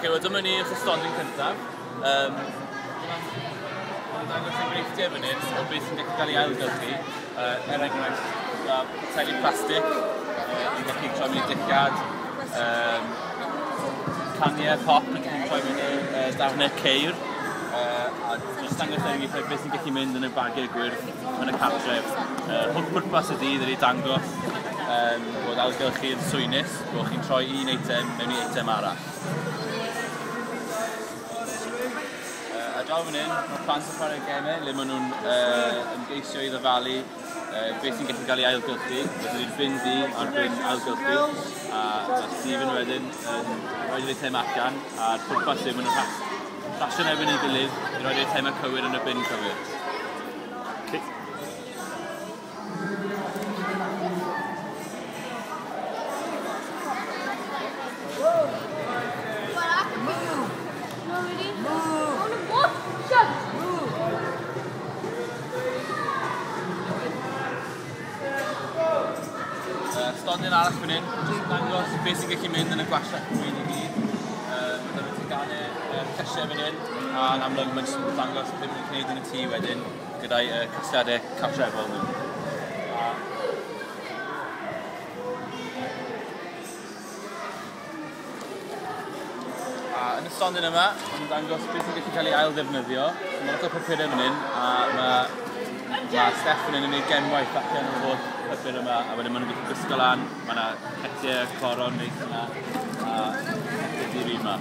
Oce, wel dyma ni wrth y stondin cyntaf. Mae'n dangos enghreifftiau fan hyn o beth sy'n gallu cael ei ailgylchu. Er enghraifft, mae poteli plastig yn gallu troi mewn i dillad, caniau pop yn gallu troi mewn i darnau ceir. A jyst dangos enghreifftiau beth sy'n gallu mynd yn y bagiau gwyrdd yn y cartref. Holl pwrpas y dydd ydy dangos bod ailgylchu yn swynus, bod chi'n troi un eitem mewn i eitem arall. A draw fan hyn, mae plant yn chwarae gemau le maen nhw'n ymgeisio i ddyfalu beth sy'n gallu cael ei ailgylchu. Felly ni'n bin du a'r bin ailgylchu, a mae Stephen wedyn yn rhoi'r eitem allan, a'r pwrpas yw maen nhw'n rasio'n erbyn ei gilydd i roi'r eitemau cywir yn y bin cywir. Okay. Stondin arall fan hyn, jyst yn dangos beth sy'n gallu mynd yn y gwastraff bwyd i gyd. Mae 'da fi teganau llysiau fan hyn, a yn amlwg mae'n jyst yn dangos beth mae'n gwneud yn y tŷ wedyn gyda'i casgliadau cartrefol nhw. A yn y stondin yma, mae'n dangos beth sy'n gallu cael ei ail-ddefnyddio. Mae lot o papurau fan hyn, a mae Steph fan hyn yn gwneud gemwaith allan o'r holl papur yma, a wedyn maen nhw'n gallu gwisgo lan, mae yna hetiau coron neis yna, a hetiau di-ri yma.